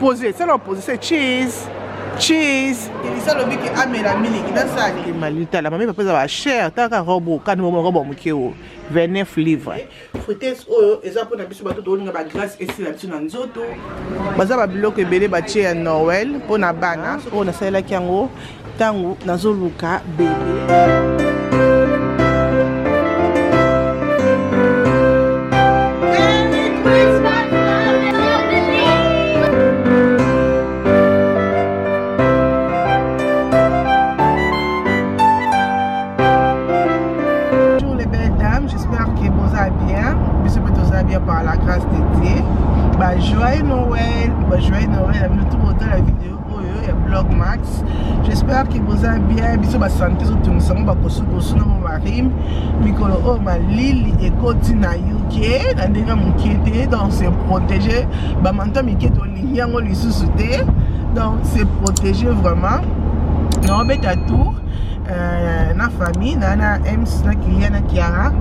Pose, sala pose, c'est cheese. Cheese. Elisa alobi ke amela miliki nasali. Mali tala mami papa eza ba cher taka robe kani momo robe moke o 29 livres. Friteuse oyo eza pona biso bato tolinga ba grace esila biso na nzoto. Baza ba biloko ebele batie ya Noël pona bana. Oyo nasalelaki yango ntango nazoluka bebe. Par la grâce de Dieu. Bah, joyeux Noël, bah, joyeux Noël, tout la vidéo. oyo ya blog max j'espère que boza bien biso basante ezotungisa ngo bakosukosu na momarim mikolo oyo malili ekoti na uk na ndenge moke te donc se protéger bamanto mike tolingi yango lisusu te donc se protéger vraiment naobeta tour euh, na famille na na ems na kilia na kiara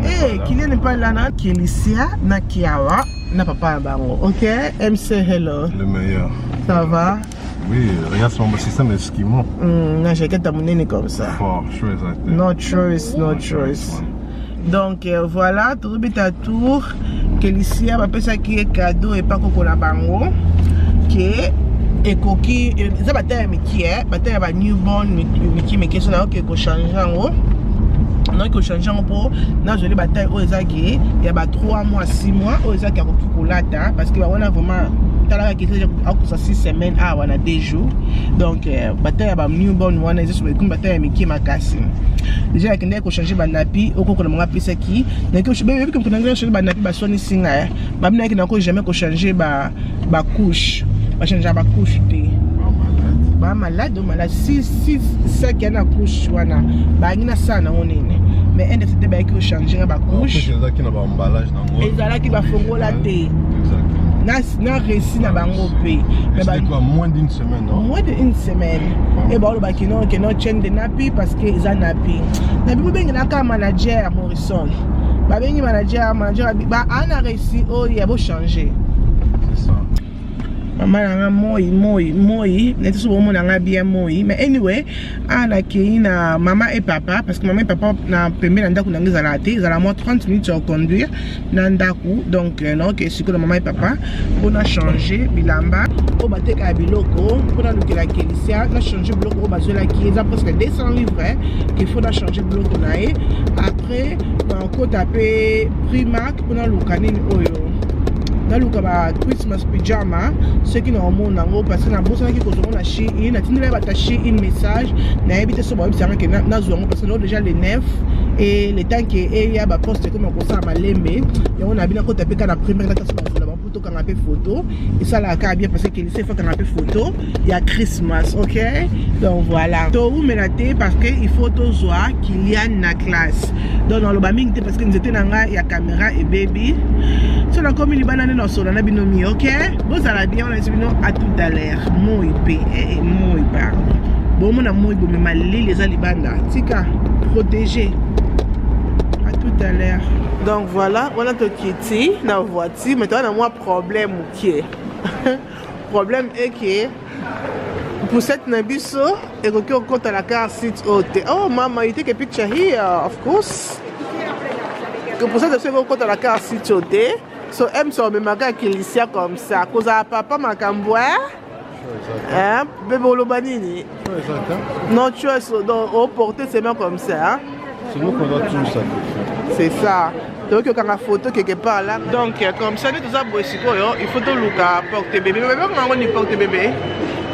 eh, kilia n'est pas là na kelisia na kiawa na papa na bango ok mc hello le meilleur ça va oui regarde son système esquimau na jaquette ya monene comme ça fort choix no choice no choice donc euh, voilà tozobeta tour kelisia bapesaki ye cadeau epa koko na bango ke ekoki eza bata ya mike bata ya ba newborn mike mike so nayoki ekochange yango nayoki kochange yango mpo nazweli bataille oyo eza ke ya ba 3 mois 6 mois oyo eza ke akoki kolata parce que bango na vraiment talaka ke akosa 6 semaines awa na 2 jours donc euh, bataille ya ba newborn wana eza ekomi bataille ya mike makasi deja nakendaki kochange banapi okoko na bango apesaki nayebi kochange banapi baswanisi ngai babinaki nako jamais kochange bacouche bachangea bacouche te ba malade o malade si si saki ya na couche wana bayangi nasala nango nini mais inde te bayaki kochange nga bacouche ezalaki bafongola te na réussi na bango mpe moins d'une semaine non? Moins d'une semaine e baolobaki non ke non chaîne de napi parce que eza napi napi bobengelaka manager Morrison babengi manager manager ba ana réussi oyo ya bochange mama na nga moi moi moi neti so bomona nga bien moi mais anyway awa nakei na mama et papa parce que mama et papa na pembe na ndako na nga ezalaka te ezala mwa 30 minutes ya conduire na ndako donc euh, naoke sikoyo na mama et papa mpo na change bilamba oyo batekaka biloko mpo nalukela kelisia na change biloko oyo bazwelaki eza presque 200 livres qu'il faut na change biloko na ye après nakota mpe primark mpo naluka nini oyo naluka ba christmas pyjama soki naomona yango parce que nabosanaki kozwa yango na shein natindela bato ya shein message nayebi te so bayebisa yango ke nazwa yango parce que nao déjà le 9 et le temps ke eya baposte ekoma kosala malembe yango na bino akota mpe kaka na première nata so bazwela bango mpo tokanga mpe photo esalaka kaka bien parce que kelise efakanga mpe photo ya christmas ok donc voilà towumela te parce que il faut tozwa kilian na classe donc naloba mingi te parce que nzete na ngai ya caméra ebebi so nakomi libanda nde nasola na bino mi ok bozala bien wana esi bino à tout à l'heure moi mpe eh, eh, moi pardon bomona moi bomema lili eza libanda tika protéger à tout à l'heure donc voilà wana tokiti na voiture mais toza na mwa problème mokie problème eke poussette na biso ekoki kokota na car seat oyo te oh mama you take a picture here of course que poussette na biso ekoki kokota na car seat oyo te so m so omemaka akilisia comme ça kozala papa makambo hein bebe oloba nini non tu as donc oporte seulement comme ça hein? C'est nous qu'on doit tout sacrifier. C'est ça. tokoki kokanga photo quelque part là donc euh, comme ça nde toza boye sikoyo il faut toluka porte bébé bébé bakanga yango ni porte bébé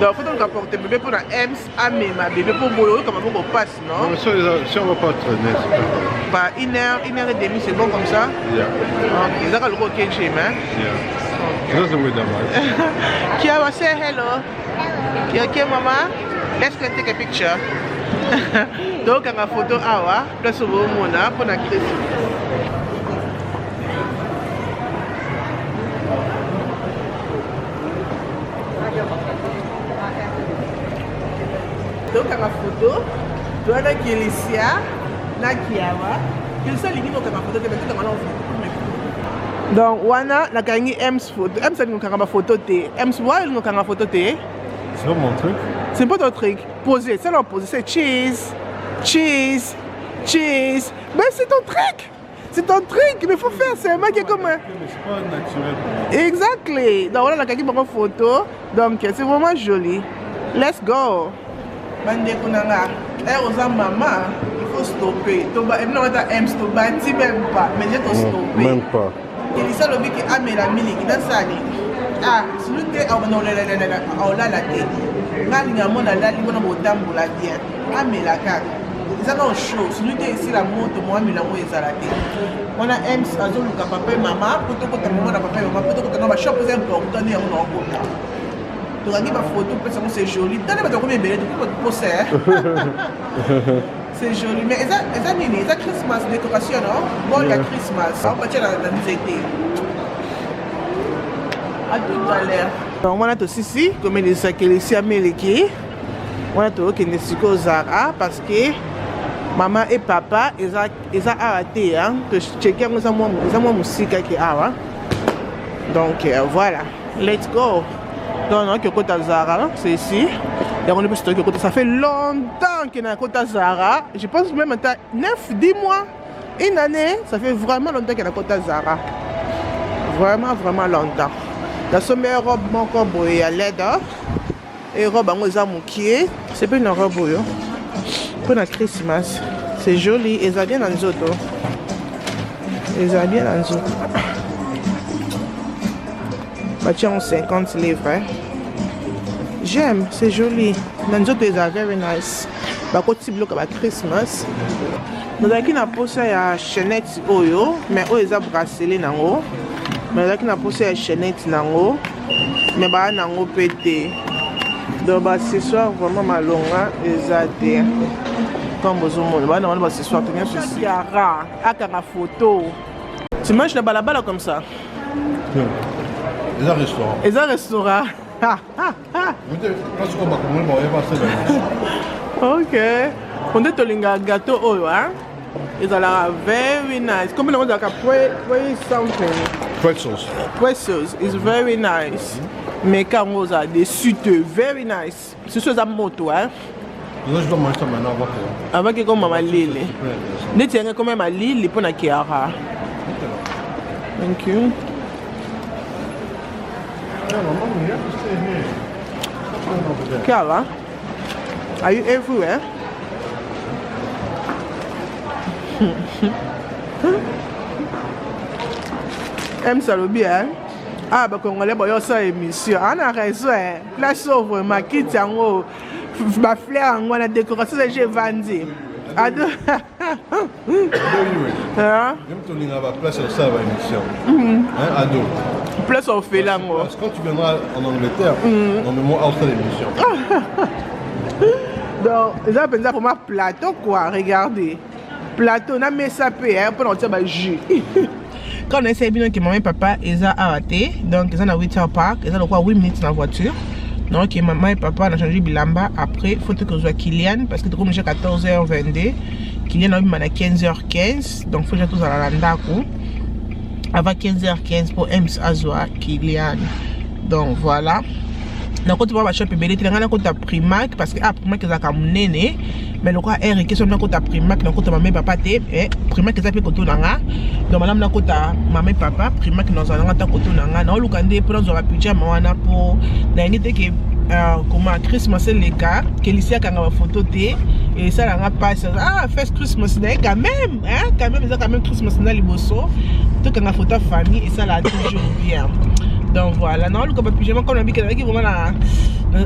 donc faut toluka porte bébé mpona ems amema bébé mpo boye oyoka maboko mpasi non non si on va pas traîner c'est pas une heure une heure et demie c'est bon comme ça yeah ok ezaka lokola oke gym hein yeah okay. Doesn't weigh that much. Kiara, say hello. You okay, mama? Let's go take a picture. tokanga photo awa place bomona mpona christmas tokanga photo toya na kelisia na kiawa kelisia alingi kokanga photo te me tokanga na photo. Donc wana nakangi Ems photo. Ems alingi kokanga ba photo te. Ems wa alingi kokanga photo te. C'est pas mon truc. C'est pas ton truc. Poser, c'est leur poser, c'est cheese. Cheese. Cheese. Mais c'est ton truc. C'est ton truc, mais faut faire, c'est un mec qui est comme un. Mais c'est pas naturel pour moi. Exactly. Donc voilà, nakangi bango photo. Donc c'est vraiment joli. Let's go. Bandeko na nga, eh oza mama, il faut stopper. Toba, et non, Ems tobandi même pas, mais j'ai to stopper. Même pas. Elisa alobi ke amela miliki nasala nini? Ah, sulu te aolala te. Nga alinga mona alali mpona botambola bien. Amela kaka. Eza nao chaud, sulu te esila moto mo amela yango ezala te. Wana Ems azoluka papa et mama po tokota mama na papa et mama po tokota na ba shop eza important nde yango na okota. Tokangi ba photo pesa yango, c'est joli. Tala bato bakomi ebele tokomi bato posa. C'est joli, mais eza eza nini? Eza Christmas décoration, non? Bon, ya Christmas. On batia na nzete. À tout à l'heure. Donc wana tosisi komelisa kelisi ya miliki. Wana tokende sikoyo Zara parce que mama et papa eza eza awa te, hein. Tocheke yango eza mwa mosika ke awa. Donc voilà, let's go. Donc naoki okota Zara, c'est ici. Yango nde mpe toki okota. Ça fait longtemps ke nakota Zara. Je pense même ata 9 10 mois, une année, ça fait vraiment longtemps ke nakota Zara. Vraiment vraiment longtemps. Nasombi robe moko boye ya leather. E robe yango eza mokie. C'est mpe na robe oyo mpo na Christmas. C'est joli, eza bien na nzoto. Eza bien na nzoto. Batia yango 50 livres, hein. J'aime, c'est joli. Na nzoto eza very nice. Bakoti biloko ya ba Christmas. Nazalaki na posa ya chaînette oyo, mais oyo eza bracelet nango. Mais nazalaki na posa ya chaînette nango, mais baya nango mpe te. Donc baaccessoire vraiment malonga eza te. Comme bozomona, baya nango na baaccessoire te nyonso. Kiara akanga photo. Tu manges na balabala comme ça? Eza restaurant. Eza restaurant. Place oyo bakongoli baoyeba se. Ok, onde tolingaka gâteau oyo, hein? Ezalaka very nice. Kombo nango ezalaka pre something. Pretzels. Pretzels is very nice. Mais quand ozala déçu te, very nice. Susu eza moto, hein? Là, je dois manger ça maintenant avant que. Avant ke koma malili. C'est plus intéressant. Neti yango ekoma malili mpo na Kiara. Thank you. Yeah, maman, you have to stay here. Stop going over there. Kiara, are you everywhere? Ems alobi, hein? Ah, bakongolais boyosala émission ana raison, hein? Place oyo vraiment kiti yango, bafleur yango wana, décoration eza evandi ado. Anyway, Hein? même tolinga ba place ya ba émission. Hein, ado. Place ofela yango. Parce que quand tu viendras en Angleterre, normalement, out l'émission. Donc eza mpenza vraiment plateau quoi. Regardez, plateau na mesa mpe mpona kotia bajus. Quand on essaye bino ke mama et papa eza awa te, donc eza na Witter Park, eza lokola 8 minutes na voiture. Donc mama et papa na change bilamba. Après, faut tokozwa Kilian parce que tokomi déjà 14h22. Kilian aobima na 15h15, donc faut déjà tozala na ndako avant 15h15 mpo Ems azwa Kilian. Donc voilà, nakoti mwa bashop ebele te. Na ngai nakota Primark parce que ah, Primark ezalaka monene, mais lokola heure eke, soki nakota Primark, nakota mama papa te. Primark eza mpe koto na nga. Donc malamu nakota mama papa. Primark nazala nanga ata koto na nga. Naoluka nde mpo nazwa bapyjama wana mpo nayengi te ke koma Christmas eleka, kelisi akanga bafoto te, esalanga mpasi. Ah, first Christmas na ye quand même, hein? Quand même eza quand même Christmas na liboso tokanga photo ya famille, esalaka toujours bien. Donc voilà, naoluka bapyjama comme nabiki nazalaki vraiment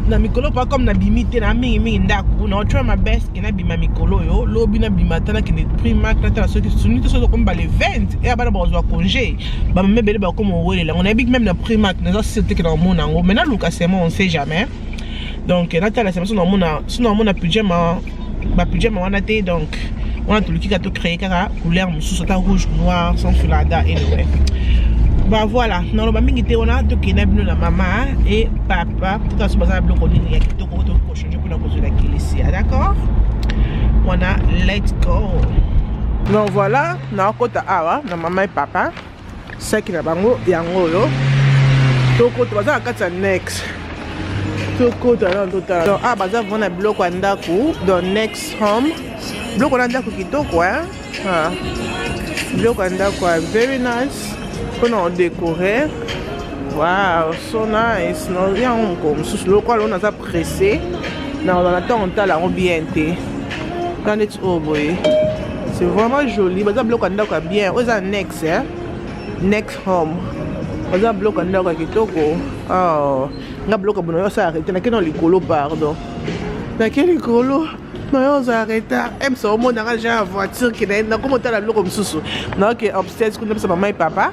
na mikolo pa comme nabimi te na mingimingi ndako. Na try my best ke nabima mikolo oyo. Lobi nabima ta, nakende Primark, natala soki suni te. Soki tokomi ba le 20 eya, bana bakozwa congé, bamama ebele bakoma owelela yango. Nayebi même na Primark naza sûr te ke na omona yango, mais naluka seulement, on sait jamais. Donc natala sema so naomona, so naomona pyjama, bapyjama wana te. Donc wana toluki kaka tocréer kaka couleur mosusu, ata rouge, noir, sans fulada. Anyway, ba voilà, naloba mingi te. Wana tokende bino na mama et papa, totala so baza na biloko nini ya kitoko tokochange mpona kozwela kelisia. D'accord, wana let's go. Donc voilà, naokota awa na mama et papa. Saki na bango yango oyo. Tokota baza na kati ya Next. Tokota na totala. Donc ah baza vraiment na biloko ya ndako donc Next Home. Biloko na ndako kitoko hein. Ah. Biloko ya ndako ya very nice mpona odécorer. Wow, so nice. No, yango mokolo mosusu lokola lelo naza pressé nakozala na ntango ntala yango bien te. Tala neti oyo boye. C'est vraiment joli. Baza biloko ya ndako ya bien. Oyo eza Next, hein? Next Home. Baza biloko ya ndako ya kitoko. Oh. Nga biloko ya bono osala arrêté. Nakei na likolo, pardon. Nakei likolo. Nayo ozala retard. Emsa omonaka déjà ya voiture ke naye nakoma otala biloko mosusu. Naoke upstairs kuna pesa mama et papa.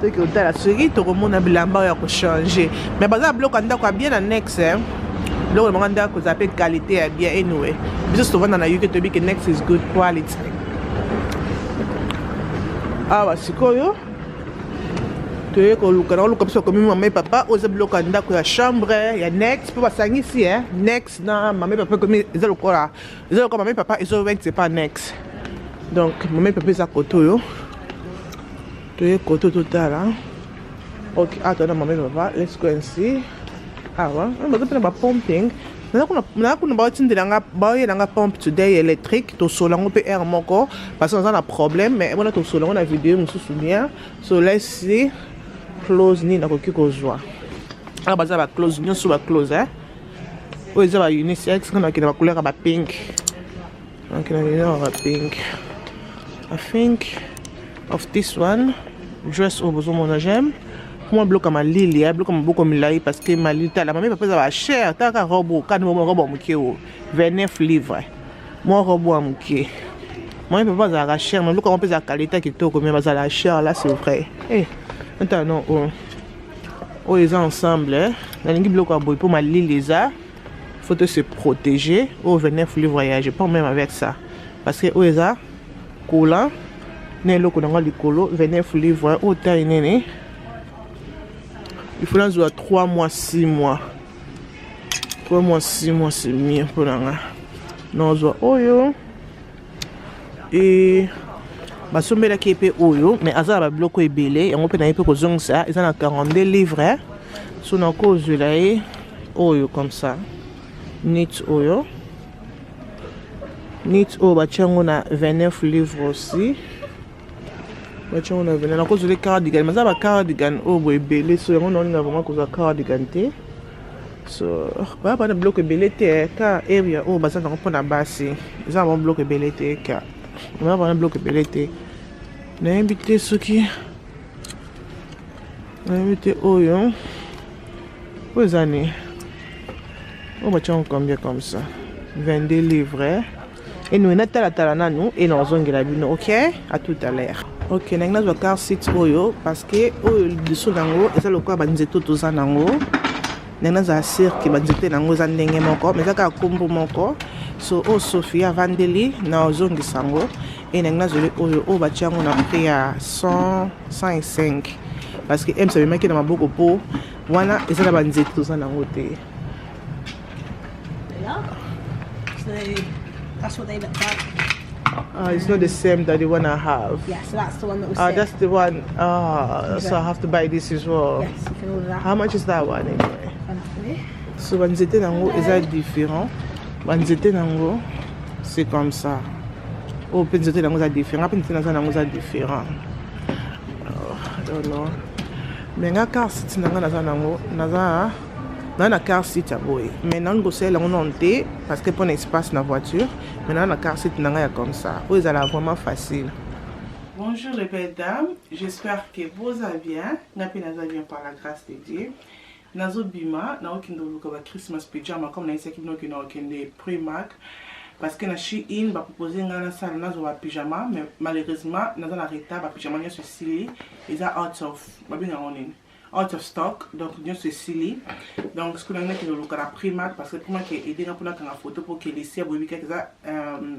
Toke otala soki tokomona bilamba oyo ya kochange. Mais baza na biloko ya ndako ya bien na Next, hein? Biloko na bango ndako eza mpe qualité ya bien. Anyway, biso tovanda na UK toyebi ke Next is good quality. Awa sikoyo toye koluka na koluka biso bakomi mama et papa. Oyo eza biloko ya ndako ya chambre ya Next mpo basangisi, hein? Next na mama et papa ekomi eza lokola mama et papa ezo rent, c'est pas Next. Donc mama et papa eza kote oyo toye kote totala. Ok, ah, toza mama et papa. Let's go and see. Awa baza mpe na bapumping. Naza kuna baotindelanga, baoyelanga pompe today électrique. Tosola yango mpe aire moko parce que naza na problème, mais wana tosola yango na video mosusu bien. So let's see clothes nini nakoki kozwa. Awa baza baclothes nyonso, baclothes, eh? Oyo eza ba unisex. Nga nakende bacouleur ya bapink, nakende na bapink. I think of this one dress oyo bozomona. J'aime mwa biloko ya malili, ya biloko ya maboko milai parce que malili. Tala, mama papa, eza bacher. Talaka robe kani mwa robe ya moke oyo, 29 livre, mwa robe ya moke. Mwa papa azalaka cher, mais biloko yango mpe ezala qualité ya kitoko, mais bazalaka cher là, c'est vrai. Eh, ntala non, oyo oyo eza ensemble. Nalingi biloko ya boye mpo malili eza, faut te se protéger. Oyo 29 livre ya, je prends même avec ça parce que oyo eza collant na eloko nango likolo, 29 livre. Oyo taille nini? Il faut nazwa 3 mois, 6 mois, 3 mois, 6 mois, c'est mieux mpo na nga. Nazwa oyo e basombelaki ye mpe oyo, mais aza na babiloko ebele. Yango mpe naye mpe kozongisa, eza na 42 livre. So nakozwela ye oyo comme ça, nit oyo, nit oyo batia yango na 29 livre aussi, batia yango na 29. Nakozwela cardigan, maza ba cardigan oyo boye ebele. So yango naolinga vraiment kozwa cardigan te. So baya bana biloko ebele te ka area oyo baza nango mpona basi, eza na bango biloko ebele te, ka baya bana biloko ebele te. Nayebi te soki nayebi te oyo oyo eza nini, oyo batia yango combien comme ça, 22 livres. Anyway, natalatala nanu e nazongela bino. Ok, à tout à l'heure. Ok, nangi nazwa car seat oyo parce que oyo liboso nango eza lokola banzete oyo toza nango. Ndenge nazala sûr ke banzete nango eza ndenge moko, mais eza kaka nkombo moko. So oyo Sophie avandeli, na ozongisa yango e nangi nazweli oyo oyo batia yango na prix ya 100, 105 parce que ems amemaki na maboko mpo wana eza na banzete toza nango te. They are. So that's what they look like. It's not the same that the one I have. Yeah, so that's the one that was Ah, sick. that's the one. Ah, so I have to buy this as well. Yes, you can order that. How much is that one anyway? Find out for you. So banzete nango eza différent. Banzete nango c'est comme ça. Oyo mpe nzete nango eza différent, mpe nzete naza nango eza différent. Oh, I don't know. Mais nga car seat na nga naza nango, naza naa na car seat ya boye, mais nanu kosalela yango nano te parce que mpona espace na voiture. Mais naa na car seat na ngai ya comme ça oyo ezala vraiment facile. Bonjour les belles dames, j'espère que vous allez bien. Nga mpe naza bien par la grâce de Dieu. Nazobima, naokende koluka ba Christmas pyjama comme nayesaki bino ke naokende Primark parce que na Shein bapropose ngai nasala, nazwa bapyjama, mais malheureusement naza na retard, bapyjama nyonso esili, eza out of, babengango nini, out of stock. Donc nyonso esili. Donc soki nangi nakende koluka na Primark parce que Primark edenga mpona kanga photo mpo kelisi boyebi kaka eza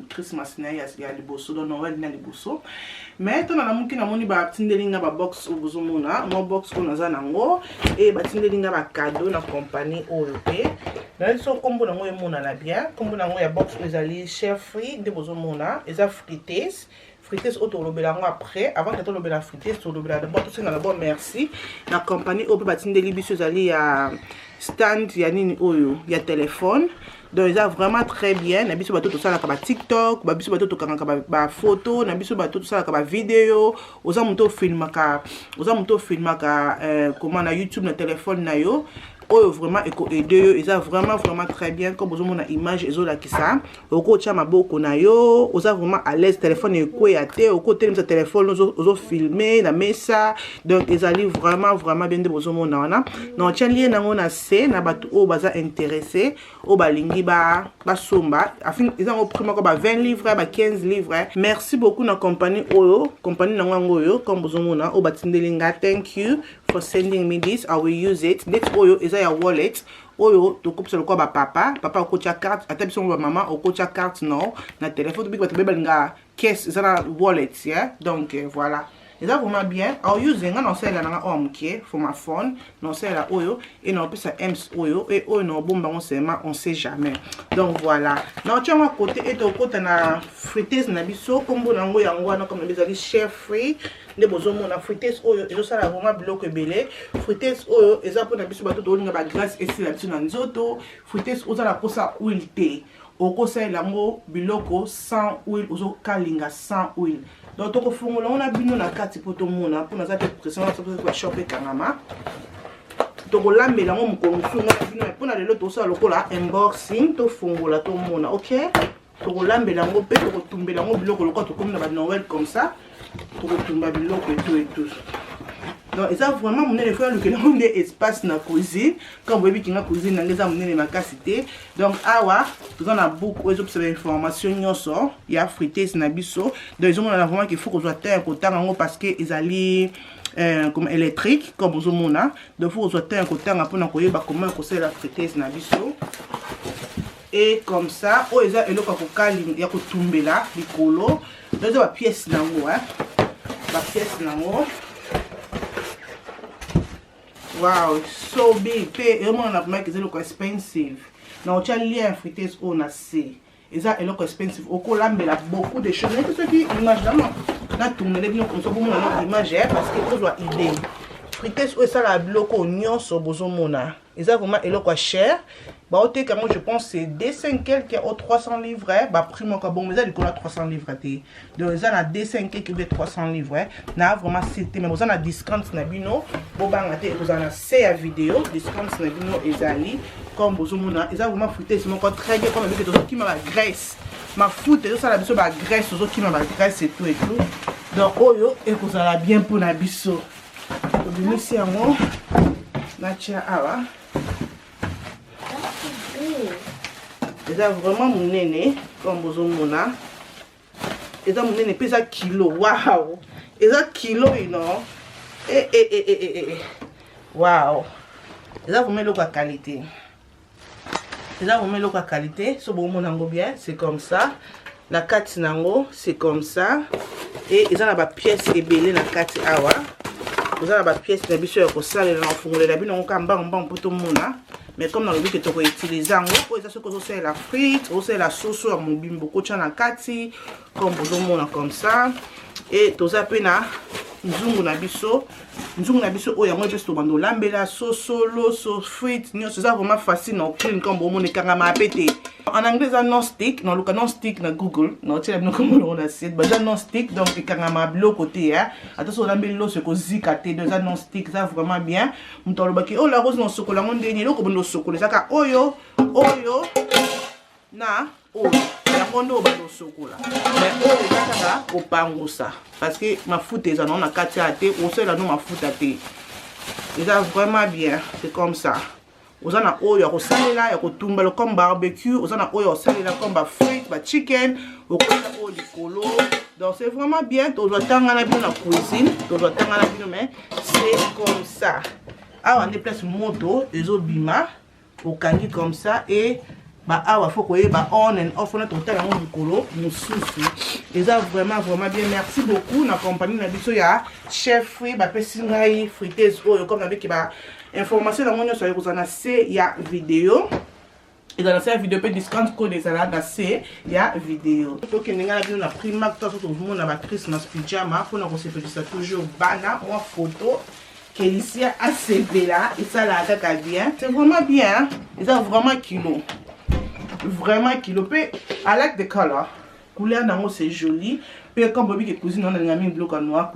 Christmas na ye ya liboso, donc Noël na liboso. Mais ntango nalamuki, namoni batindeli nga babox oyo bozomona, mwa box oyo naza nango e batindeli nga bacadeau na compagnie oyo mpe nayebi so nkombo nango emonana bien. Nkombo nango ya box oyo ezali Chef Fruit. Nde bozomona eza Fruites. Friteuse oyo tolobela yango après. Avant que tolobela friteuse, tolobela d'abord, tosenga d'abord merci na compagnie oyo mpe batindeli biso. Ezali ya stand ya nini oyo ya téléphone. Donc eza vraiment très bien na biso bato tosalaka ba TikTok, babiso bato tokangaka bafoto, na biso bato tosalaka bavideo. Oza moto ofilmaka, oza moto ofilmaka comment na YouTube na telefone na yo, oyo vraiment ekoaider yo. Eza vraiment vraiment très bien. Comme bozomona, image ezolakisa, okotia maboko na yo, oza vraiment à l'aise, telefone ekweya te, okotelemisa telefone, ozofilme na mesa. Donc ezali vraiment vraiment bien nde bozomona wana. Na otia lien nango na se na bato oyo baza intéressé, oyo balingi basomba. Eza yango prix moko ba 20 livres, ba 15 livres. Merci beaucoup na compagnie oyo, compagnie nango yango oyo, comme bozomona, oyo batindeli nga. Thank you for sending me this, I will use it. Neti oyo eza ya wallet oyo tokopesa lokola bapapa. Papa okotia carte, ata biso ngo bamama okotia carte no na telefone. Tobiki bato be balinga caisse eza na wallet, yeah? Donc voilà, eza vraiment bien. I'll use. Nga na osalela nanga oyo moke for my phone, na osalela oyo e na opesa ems oyo e oyo na obomba yango seulement, on sait jamais. Donc voilà, na otia yango côté e tokota na friteuse na biso. Nkombo na yango yango wana, comme na ezali Chefree nde bozomona. Friteuse oyo ezosala vraiment biloko ebele. Friteuse oyo eza mpona biso bato tokolinga bagraisse esila biso na nzoto. Friteuse oza na posa huile te, okosalela yango biloko sans huile, ozokalinga sans huile. Donc tokofongola yango na bino na kati mpo tomona, mpo naza te pression bashop ekangama. Tokolambela yango mokolo mosusu nga na bino. Mpona lelo tosala lokola unboxing, tofongola, tomona. Ok, tokolambela yango mpe tokotumbela yango biloko lokola tokomi na banoël comme ça, tokotumba biloko etu etu. Donc eza vraiment monene, faut nalukela yango nde espace na cuisine. Comme boyebi kinga cuisine nange eza monene makasi te. Donc awa toza na book oyo ezopesa bainformation nyonso ya friteuse na biso. Donc ezomonana vraiment qu'il faut kozwa temps ya kotanga yango parce que ezali comme électrique, comme ozomona. Donc faut kozwa temps ya kotanga mpona koyeba comment kosalela friteuse na biso. Et comme ça, oyo eza eloko ya kokalinga, ya kotumbela likolo. Donc eza bapièce nango, bapièce nango. Wow, so big. Mpe emonana vraiment eza eloko expensive. Na otia lien friteuse oyo na se. Eza eloko expensive, okolambela beaucoup de choses. Nayebi soki image nano natournele bino comme ça bomona no image, parce que ozwa idée. Friteuse oyo esalaka biloko nyonso bozomona. Eza vraiment eloko ya cher. Baoteka yango, je pense c'est 200 quelque ou 300 livres, baprix moko bongo. Eza likolo ya 300 livres te. Donc eza na 200 quelque be 300 livres na vraiment site te, mais boza na discount na bino, bobanga te, ekozala na se ya video. Discount na bino ezali. Comme bozomona, eza vraiment friteuse moko très bien. Comme ebike tozokima bagraisse, mafuta ezosala biso bagraisse, tozokima bagraisse et tout et tout. Donc oyo ekozala bien mpona biso. Tobimisi yango, natia awa. Eza vraiment monene, comme bozomona, eza monene mpe eza kilo. Wow, eza kilo ino. E, e, e, e, e, e. Wow, eza vraiment eloko ya qualité, eza vraiment eloko ya qualité. So bomona yango bien, c'est comme ça na kati nango, c'est comme ça. E eza na bapièce ebele na kati awa. Eza na bapièce na biso ya kosalela na kofungolela bino yango kaka mbango mbango mpo tomona. Mais comme nalobi ke tokoutiliser yango, oyo eza soki ozosalela frite, ozosalela soso ya mobimbo, okotya na kati, comme bozomona, comme ça. E toza mpe na nzungu na biso. Nzungu na biso oyo, yango mpe tobanda olambela soso, loso, frite nyonso. Eza vraiment facile na oclean, comme bomona, ekangama pe te. En anglais eza non stick. Naluka non stick na Google, naotiela bino komolongo na site. Baza non stick, donc ekangama biloko te. Ata so olambeli loso, ekozika te. Donc eza non stick, eza vraiment bien. Moto alobaki oyo la rose na osokola yango ndeni? Eloko bondo osokola ezaka oyo, oyo na oyo, yango nde oyo bando osokola. Mais oyo eza kaka kopangusa parce que mafuta eza nango na kati ya te, osalela no mafuta te. Eza vraiment bien, c'est comme ça. Oza na oyo ya kosalela ya kotumba comme barbecue, oza na oyo ya kosalela comme bafrite, bachicken, okotia oyo likolo. Donc c'est vraiment bien. Tozwa ntanga na bino na cuisine, tozwa ntanga na bino. Mais c'est comme ça, awa nde place moto ezobima, okangi comme ça. Et ba awa faut koyeba on and off wana, totala yango mokolo mosusu. Eza vraiment vraiment bien. Merci beaucoup na compagnie na biso ya Chefree, bapesi ngai friteuse oyo. Comme nabiki ba information yango nyonso ekozala na se ya video. Ezala na se ya video mpe discount code ezala na se ya video. Tokende ngai na bino na Primark to tozomona ba Christmas pyjama mpona kosepelisa toujours bana. Mwa photo Kelisia asepela, esalaka kaka bien. C'est vraiment bien, eza vraiment kilo, vraiment kilo. Mpe I like the color, couleur nango c'est joli. Mpe comme boyebi ke cousine wana alinga mingi biloko ya noir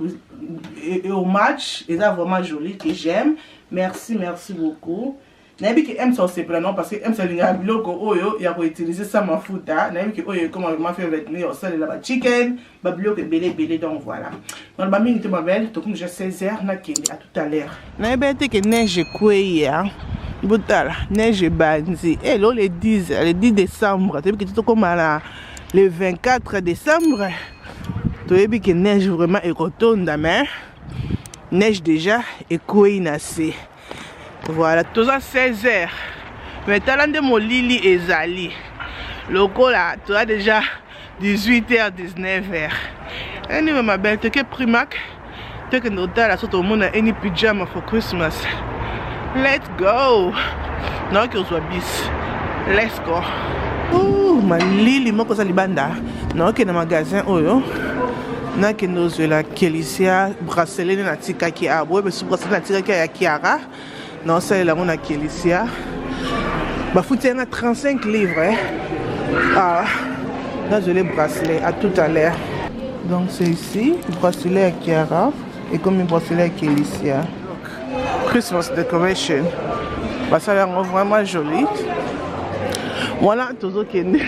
et au match eza vraiment joli que j'aime. Merci, merci beaucoup. Nayebi ke Ems osepela non, parce que Ems alingaka biloko oyo ya koutiliser sa mafuta. Nayebi ke oyo ekoma vraiment favorite ne, osalela ba chicken, babiloko ebele ebele. Donc voilà, naloba mingi te, ma belle. Tokomi déjà 16 heures, nakende. À tout à l'heure. Nayebi te ke neige ekwei, botala neige ebandi elo le 10, le 10 décembre. Toyebi ke tokóma na le 24 décembre, toyebi ke neige vraiment ekotonda, mais neige déjà ekwei na se. Voilà, toza 16 heures, mais tala nde molili ezali lokola toza déjà 18 heures, 19 heures. Anyway, ma belle, toke Primark, tokende kotala so tomona any pyjama for Christmas. Let's go. Naoki ozwa bis, let's go. Ouh, malili moko eza libanda. Naokende magasin oyo, nakende ozwela Kelisia bracelet nde natikaki awa. Boye besu bracelet natikaki ya Kiara, naosalela yango na Kelisia. Bafuti yanga 35 livres. Ah, nazwele bracelet. À tout à l'heure. Donc c'est ici, bracelet ya Kiara ekomi bracelet ya Kelisia. Christmas decoration basala yango vraiment joli. Wana tozokende,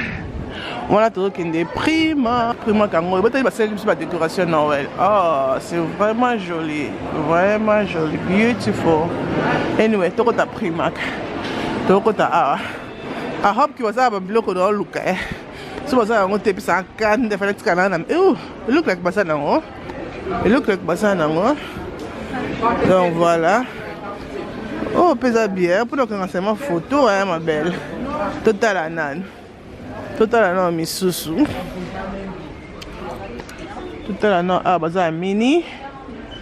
wana tozokende Prima. Primark yango botali, basaleli biso badécoration Noël. Oh, c'est vraiment joli, vraiment joli, beautiful. Anyway, tokota Primark, tokota awa. I hope ke bazala babiloko na oluka. So bazala yango te, epesaka kanda. Fana tikala na it look like basala yango, it look like basala yango. Donc voilà, oh, mpe eza bien mpona okanga seulement photo. Ya ma belle, totala nani, totala nano misusu, totala nano awa. Baza ya mini,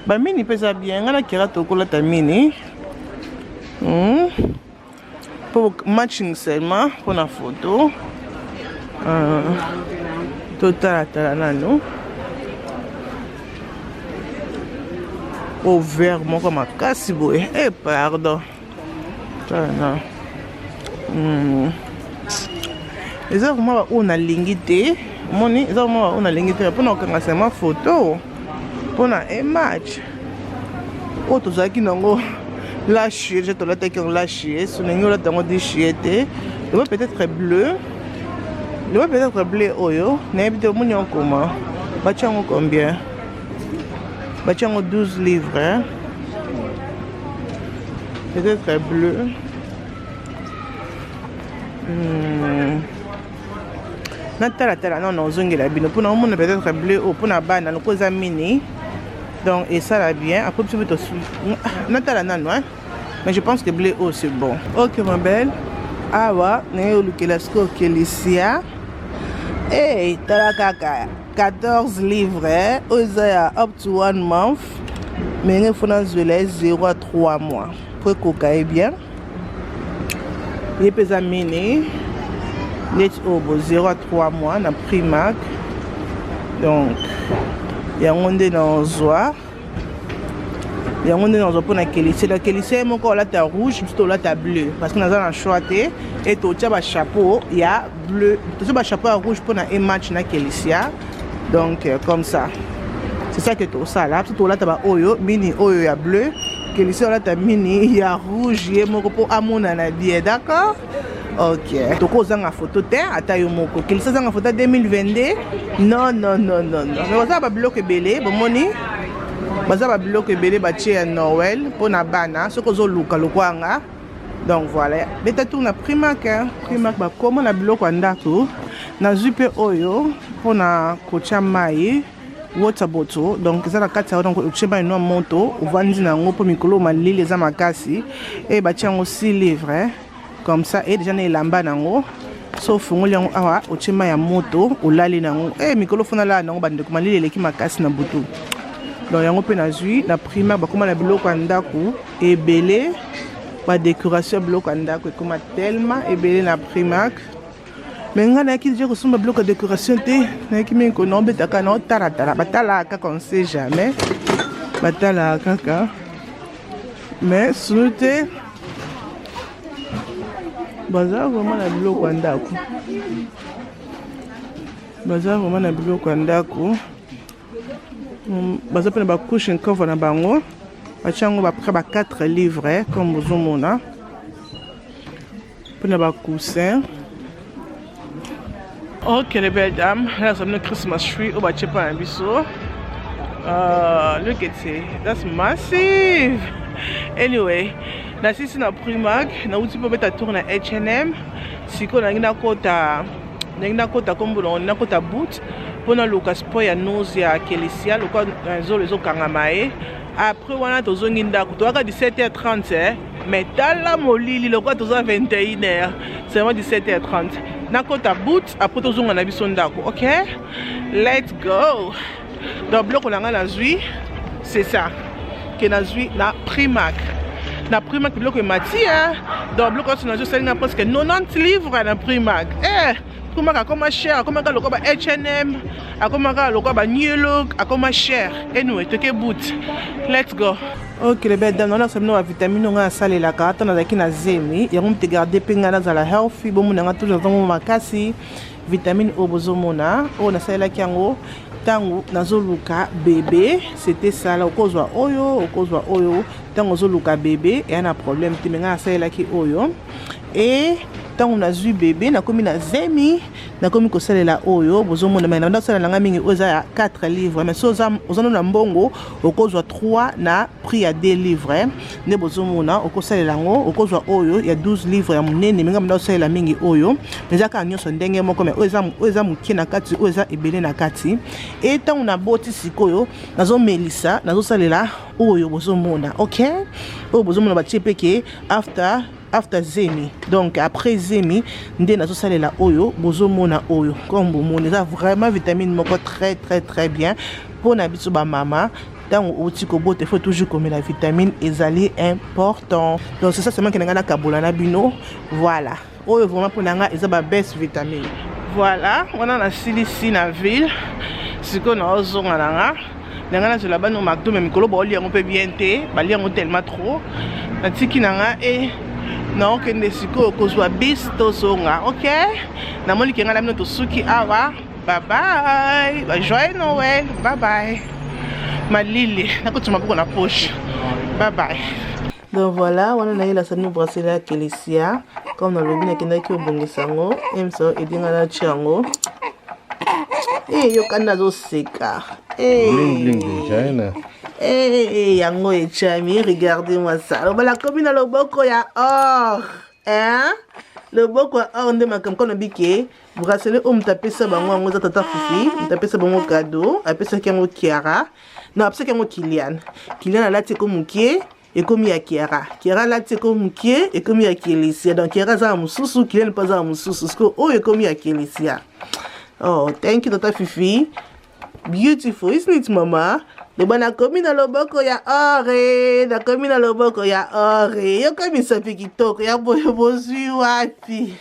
bamini mpe eza bien. Ngai nakera tokolata mini mpo matching seulement mpona photo. Totalatala nano o vert moko makasi boye. E pardon, tala na Eza vraiment baoyo nalingi te. Omoni, eza vraiment baoyo nalingi te mpona kokanga seulement photo mpona image. Oyo tozalaki nango last year, déjà tolataki yango last year. So ndenge olata yango this year te. Loba peut-être bleu, loba peut-être bleu oyo, nayebi te. Omoni yango koma, batia yango combien? Batia yango 12 livres. Peut-être bleu. Natalatala nano, ozongela bino mpona omona. Peut-être bleu oyo mpona bana loko eza mini, donc esala bien. Après biso mpe natala nano, hein? Mais je pense que bleu oyo c'est bon. Ok, ma belle, awa naye olukela sikoyo Kelisia. Hey, tala kaka 14 livres. Oyo eza ya up to one month, mais ngai fo nazwela ye 0 à 3 mois po ekoka ye bien. Ye mpe eza mini neti oyo bo 0 à 3 mois na Primark. Donc yango nde nazwa, yango nde nazwa mpona Kelisia. Na Kelisia ye moko olata rouge, biso tolata bleu parce que naza na choix te. E totia bachapeau ya bleu, totia bachapeau ya rouge mpona e match na Kelisia. Donc comme ça, c'est ça que tosala. Biso tolata baoyo mini oyo ya bleu, Kelisia olata mini ya rouge ye moko mpo amonana bien. D'accord, ok. Tokozanga photo te, ata yo moko Kelisia azanga photo ya 2022. Non, non, non, non, non. Mais baza babiloko ebele, bomoni, baza babiloko ebele batie ya Noël mpona bana soki ozoluka lokwanga. Donc voilà, beta tour na Primark. Primark bakoma na biloko ya ndako. Nazwi mpe oyo mpona kotia mai, water bottle. Donc eza na kati ya, donc otie mai nwa moto, ovandi na yango mpo mikolo malili eza makasi. E batie yango 6 livres comme ça. E déjà na elamba nango, so ofungoli yango awa, otie mai ya moto, olali nango. E mikolo fona lala nango, bandeko, malili eleki makasi na butu. Donc yango mpe nazwi na Primark. Bakoma na biloko ya ndako ebele. Badécoration ya biloko ya ndako ekoma tellement ebele na Primark, mais ngai nayaki deja kosomba biloko ya décoration te. Nayaki mingi konaobetaka, naotalatala, batalaka kaka, on sait jamais, batalaka kaka, mais sunu te. Baza vraiment na biloko ya ndako, baza vraiment na biloko ya ndako. Baza mpe na bacushion cover na bango, batia yango baprès ba 4 livres, comme bozomona, mpona bacoussin. Ok, les belles dames, là nous avons Christmas tree oyo batie mpa na biso. Look at it, that's massive. Anyway, nasisi na Primark, nauti mpo beta tour na H&M. Sikoyo nangi nakota, ndenge nakota kombo nango, nakota Boots mpona luka spray ya nose ya Kelisia, lokwa zolo ezokangama ye. Après wana tozongi ndako, toyaka 17h30, eh? Mais tala molili, lokwa toza 21h, c'est vraiment 17h30. Nakota Boots, après tozonga na biso ndako. Ok, let's go. Donc biloko na ngai nazwi, c'est ça ke nazwi na Primark. Na Primark biloko emati. Donc biloko nyonso nazwi osalinga presque 90 livres na Primark. Eh, Primark akoma cher, akomaka lokola ba H&M, akomaka lokola ba New Look, akoma cher. Anyway, toke Boots, let's go. Ok, les belles dames, naolakisa bino bavitamine ngai asalelaka ata nazalaki na zemi. Yango moto egarde mpe ngai nazala healthy. Bomona nga toujours nazango makasi. Vitamine oyo bozomona oyo, nasalelaki yango ntango nazoluka bebe. C'était sala, okozwa oyo, okozwa oyo ntango ozoluka bebe, eya na problème te. Mais ngai nasalelaki oyo e ntango nazwi bebe, nakomi na zemi, nakomi kosalela oyo bozomona. Mais nabanda kosalela nanga mingi oyo eza ya 4 livres, mais so oza nano na mbongo, okozwa 3 na prix ya 2 livres. Nde bozomona, okosalela yango, okozwa oyo ya 12 livres ya monene. Mingi banda kosalela mingi oyo, mais eza kaka nyonso ndenge moko, mais oyo eza moke na kati, oyo eza ebele na kati. E ntango naboti sikoyo, nazomelisa, nazosalela oyo bozomona. Ok, oyo bozomona, batie mpe ke after zemi, donc après zemi nde nazosalela oyo bozomona oyo. Comme bomoni, eza vraiment vitamine moko très très très bien mpona biso bamama. Ntango outi kobota, il faut toujours komela vitamine, ezali important. Donc c'est ça seulement ke na ngai nakabola na bino. Voilà, oyo vraiment mpona ngai eza babest vitamine. Voilà, wana nasilisi na ville. Sikoyo naozonga na nga na ngai, nazwela bano McDo, mais mikolo baolia yango mpe bien te, balia yango tellement trop. Natiki na nga e naokende sikoyo kozwa bis, tozonga. Ok, namoni ke ngai na bino tosuki awa. Bye bye, ba joyeux Noël, bye bye. Malili, nakotisa maboko na poche. Bye bye. Donc voilà, wana nayelasa bino bracelet ya Kelesia. Comme nalobi, nakendaki kobongisa yango, emso edinga natia yango. E yokani, nazoseka. Bling bling déjà, hein? Eh, yango etiami, regardez-moi ça. Loba nakomi na loboko ya or, hein? Loboko ya or nde makambo. Kono bike bracelet oyo, moto apesa bango yango eza tata Fufi. Moto apesa bango cadeau, apesaki yango Kiara, non, apesaki yango Kilian. Kilian alati eko mokie, ekomi ya Kiara. Kiara alati eko mokie, ekomi ya Kelisia. Donc Kiara aza na mosusu, Kilian mpe aza na mosusu. Siko oyo ekomi ya Kelisia. Oh, thank you, tata Fifi. Beautiful, isn't it, mama? Loba nakomi na loboko ya ore, nakomi na loboko ya ore. Yoka misapi kitoko ya boye, bozwi wapi?